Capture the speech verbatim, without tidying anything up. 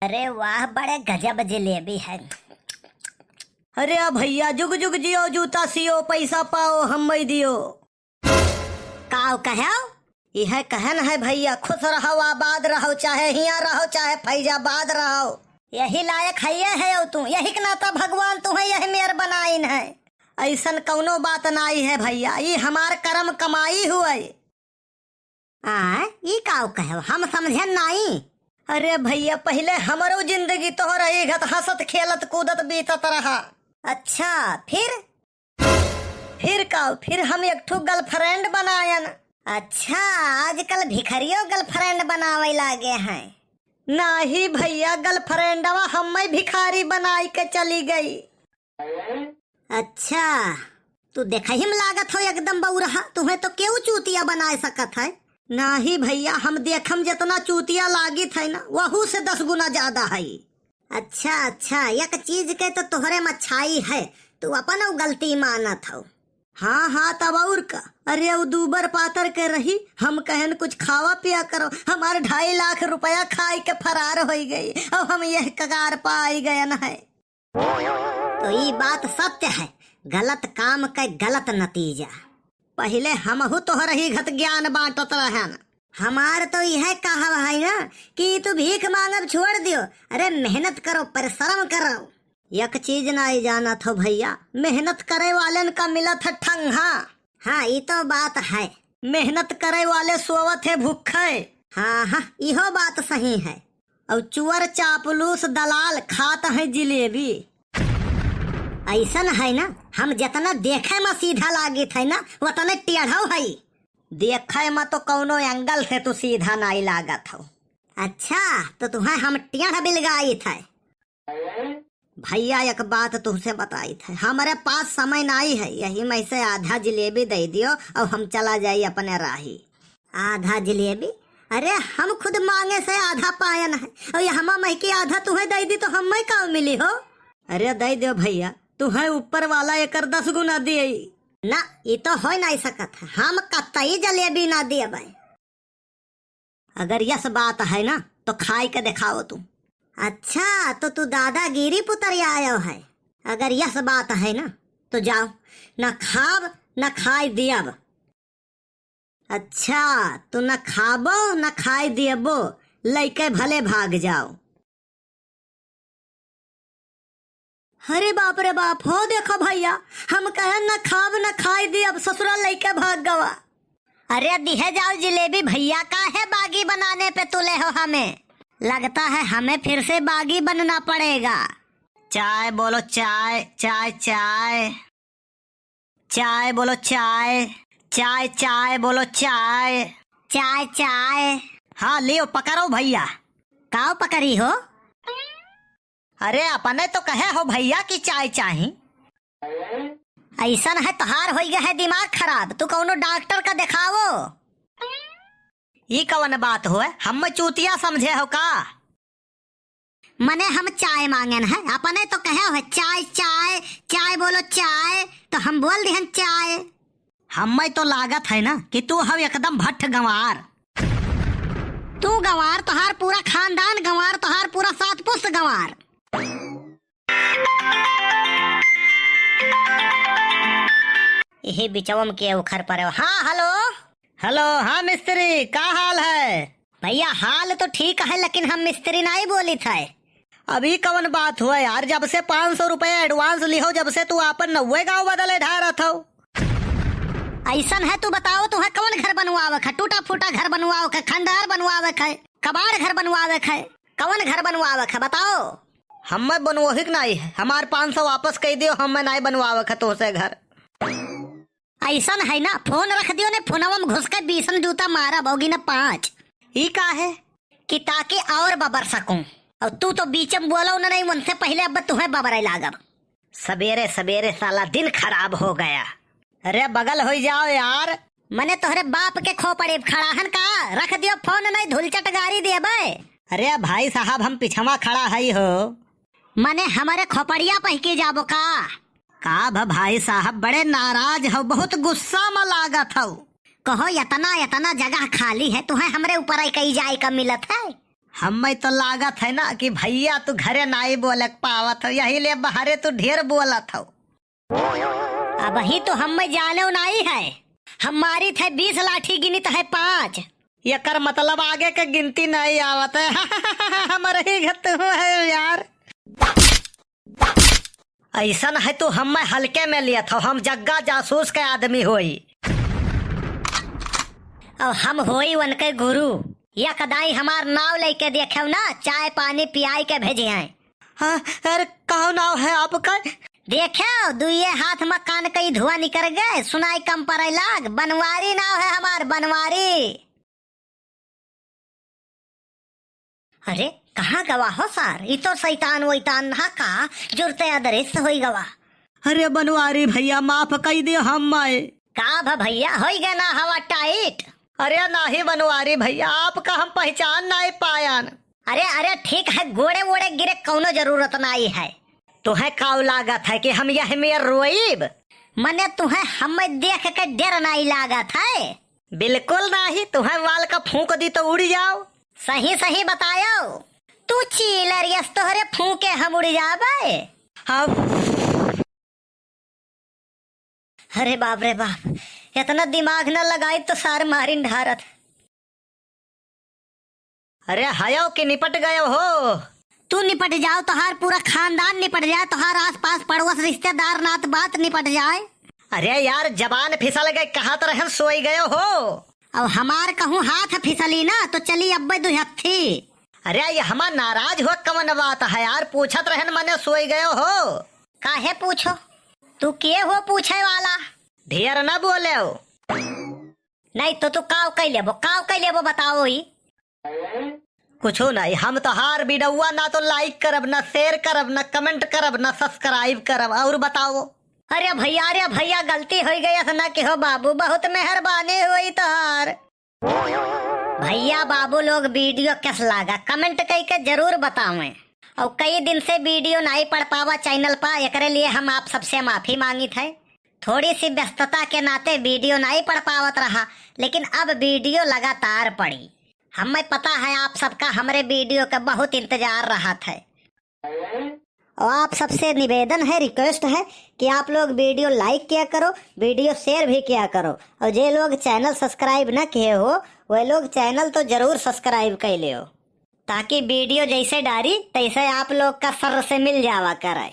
अरे वाह, बड़े गजब जलेबी है। अरे भइया, जुग जुग जियो, जूता सियो, पैसा पाओ, हम्मै दियो। काव कहेव? इहे कहन है भइया, खुश रहो, आबाद रहो, चाहे हियाँ रहो, चाहे फैजाबाद रहो। यही लायक हइये है तू, यही के नाता भगवान तुहैं यही मेर बनाइन है। अइसन कउनो बात नाई है भइया, ई हमार करम कमाई हुए। आ, ई काव कहेव? हम समझेन नाई। अरे भइया, पहिले हमरो जिंदगी तोहरही घत हँसत खेलत कूदत बीतत रहा। अच्छा, फिर? फिर काव, फिर हम एक ठो girlfriend बनायन। अच्छा, आजकल भिखरियो girlfriend बनावै लागे हैं। नाहीं भइया, girlfriendवा हम्मै भिखारी बनाइ के चली गई। अच्छा, तू देखहिम लागत हो एकदम बउरहा, तुहैं तो केहू चूतिया बनाइ सकत है। नाहीं भइया, हम देखम जेतना चूतिया लागित है ना, वहू से दस गुना जादा है। अच्छा, अच्छा, एक चीज के तो तोहरे में अच्छाई है, तू अपनौ गलती मानत हो। हाँ, हाँ, तब अउर का? अरे, ऊ दूबर पातर के रही, हम कहेन कुछ खावा पिया करो, हमार ढाई लाख रुपया खाइ के फरार होइ गई, अब हम यह कगार पाइ गयन है। तो ई बात सत्य है, गलत काम के गलत नतीजा। पहिले हमहू तोहरही घत ज्ञान बाँटत रहेन। हमार तो इहे कहब है ना कि तू भीख माँगब छोड़ दियो, अरे मेहनत करो, परिश्रम करो। एक चीज नाई जानत हो भइया, मेहनत करै वालेन का मिलत है ठंगा। हाँ, ई तो बात है। मेहनत करै वाले सोवत है भूखे। हाँ, हाँ, इहो बात सही है। अउ चुअर चापलूस दलाल खात है जिलेबी। अइसन है ना, हम जेतना देखै मा सीधा लागित है ना, ओतनै टेढ़ौ है। देखै मा तो कउनो angle से तू सीधा नाई लागत हो। अच्छा, तो तुहैं हम टेढ़ बिलगाइत है। भइया, एक बात तुहसे बताइत है, हमरे पास समय नाई है, यही में से आधा जिलेबी दइ दियो अउ हम चला जाई अपने राही। आधा जिलेबी? अरे, हम खुद माँगे से आधा पायन है, अउ यहमा मइँ की आधा तुहैं दइ दी तो हम्मै काव मिली हो? अरे, दइ दियो भइया, तुहैं ऊपर वाला एकर दस गुना दियई। ना, ई तो होइ नाई सकत है, हम कतई जलेबी ना दियबै। अगर यस बात है ना, तो खाइ के देखाओ तू। अच्छा, तो तू दादागिरी पुतरियायो है? अगर यस बात है ना, तो जाओ, ना खाब, ना खाइ दियब। अच्छा, तू ना खाबो, ना खाइ दियबो, लइके भले भाग जाओ। अरे बाप रे बाप, हो देखो भइया, हम कहेन न खाब न खाइ दियब, ससुरा लइके भाग गवा। अरे दिहे जाओ जिलेबी भइया, काहे बागी बनाने पे तुले हो हमें? लगता है हमें फिर से बागी बनना पड़ेगा। चाय बोलो चाय, चाय, चाय। चाय बोलो चाय, चाय, चाय बोलो चाय। चाय, चाय। हाँ, लियो, पकड़ो भइया। काव पकड़ी हो? अरे, अपने तो कहे हो भइया कि चाय चाही। अइसन है, तोहार होइ गए है दिमाग खराब, तू कउनो डॉक्टर का देखावो। ई कवन बात होय, हम्मे चूतिया समझे हो का? मने हम चाय माँगेन है, अपने तो कहे हो चाय, चाय, चाय बोलो चाय, तो हम बोल दिहन चाय। हम्मे तो लागत है ना कि तू हव एकदम भट्ठ गंवार। तू गंवार, तोहार पूरा खानदान गंवार, तोहार पूरा सात पुस्त गंवार। यही बिचवा में के उखर परे हो। हाँ, हेलो। हेलो, हाँ मिस्त्री, का हाल है? भइया, हाल तो ठीक है, लेकिन हम मिस्त्री नाई बोलित है। अभी कवन बात हुआ यार, जब से पाँच सौ रुपया advance लिहो, जब से तू आपन नौवे गाँव बदले ढारत हो। अइसन है, तू बताओ, तुहैं कवन घर बनवावे क है? टूटा फूटा घर बनवावे क है, खंडहर बनवावे क है, कबाड़ घर बनवावे क है, कवन घर बनवावे क है, बताओ। हम्मे बनवावे क नाई है, हमार पाँच सौ वापस कइ दियो, हम्मे नाई बनवावे क है तोहसे घर। अइसन है ना, फोन रख दियो ने, फोनवा में घुस के बीसन जूता मारब, होगी ना पाँच। ई का है? कि ताकि और बबर सकूं। और तू तो बीच में बोलो ना, नहीं, उनसे पहिले अब तुहैं बबरे लागब। सबेरे सबेरे साला दिन खराब हो गया। अरे बगल होइ जाओ यार। मने तोहरे बाप के खोपड़ी खड़ा हन का? रख दियो फोन, नहीं धुलचट गारी देबे। अरे भाई साहब, हम पिछवा खड़ा हई हो। मने हमरे खोपड़िया पहिके जाबो का? का भ भाई साहब, बड़े नाराज हो, बहुत गुस्सा में लागत हो। कहो, एतना, एतना जगह खाली है, तुहैं हमरे ऊपर आई कही जाए का मिलत है? हम्मै तो लागत है ना कि भैया तू घरे नाई बोलक पावत हो, यही ले बहरे तू ढेर बोलत हो। अबही तो हम्मै जानेउ नाई है, हम मारित है बीस लाठी, गिनित है पाँच। एकर मतलब आगे के गिनती नाई आवत है। हमरे ही घर तू है यार। अइसन है तू हम्मै हल्के में लियत हो, हम जग्गा जासूस के आदमी होई। अब हम होई उनके गुरु। एक दाई हमार नाव लइके देखेउ ना, चाय पानी पियाई के भेजिहैं। हाँ, अरे, का नाव है आपका? देखेउ, दुइये हाथ में कान कई धुआं निकर गए, सुनाई कम पड़े लाग। बनवारी नाव है हमार, बनवारी। अरे, कहाँ गवा हो सार? ई तो शैतान वैतान नहा का जुरते अदृश्य होई गवा। अरे बनवारी भैया, माफ कई दियो हम्मै। का भ भैया, होई गए ना हवा टाइट? अरे नाही बनवारी भैया, आपका हम पहचान नाई पायन। अरे, अरे, ठीक है, गोड़े वोड़े गिरे कौनो जरूरत नाई है। तुहैं काउ लागत है कि हम यह में रोइब? मने तुहैं हम्मै देख के डर नाई लागत है? बिल्कुल नाही, तुहैं वाल का फूंक दी तो उड़ जाओ। सही सही बतायो, तू चीलर यस, तोहरे फूंके हम उड़ जाबे। हाँ। अरे बाप रे बाप, इतना दिमाग न लगाई तो सार मारिन ढारत। अरे हयो कि निपट गयो हो? तू निपट जाओ, तोहार पूरा खानदान निपट जाए, तोहार आसपास पड़ोस रिश्तेदार नात बात निपट जाए। अरे यार, जबान फिसल गए, कहत रहन सोई गयो हो। अब हमार कहूँ हाथ फिसली ना तो चली अब्बे दुई हत्थी। अरे ये हमार नाराज हो कवन बात है यार, पूछत रहन मने सोई गयो हो। काहे पूछो? तू के हो पूछे वाला? ढेर न बोलेउ। नहीं तो तू काव कई लेबो, काव कई लेबो बताओ ही। कुछो नहीं, हम तोहार वीडियोवा ना तो like करब, ना share करब, ना comment करब, ना subscribe करब। और बताओ। अरे भैया, अरे भैया, गलती होई गई, ऐसा ना किहो बाबू, बहुत मेहरबानी होई तोहार। भैया बाबू लोग वीडियो कस लागा, comment कई के जरूर बतावें। और कई दिन से वीडियो नाई पड़ पावा channel पा, एकरे लिए हम आप सबसे माफी मांगित है। थोड़ी सी व्यस्तता के नाते वीडियो नाई पड़ पावत रहा, लेकिन अब वीडियो लगातार पड़ी। हमें पता है आप सबका हमरे वीडियो का बहुत इंतजार रहत है। और आप सबसे निवेदन है, request है कि आप लोग वीडियो like किया करो, वीडियो share भी किया करो। और जे लोग channel subscribe न किए हो, वह लोग channel तो जरूर subscribe कर लियो, ताकि वीडियो जैसे डारी तैसे आप लोग का सर से मिल जावा करे।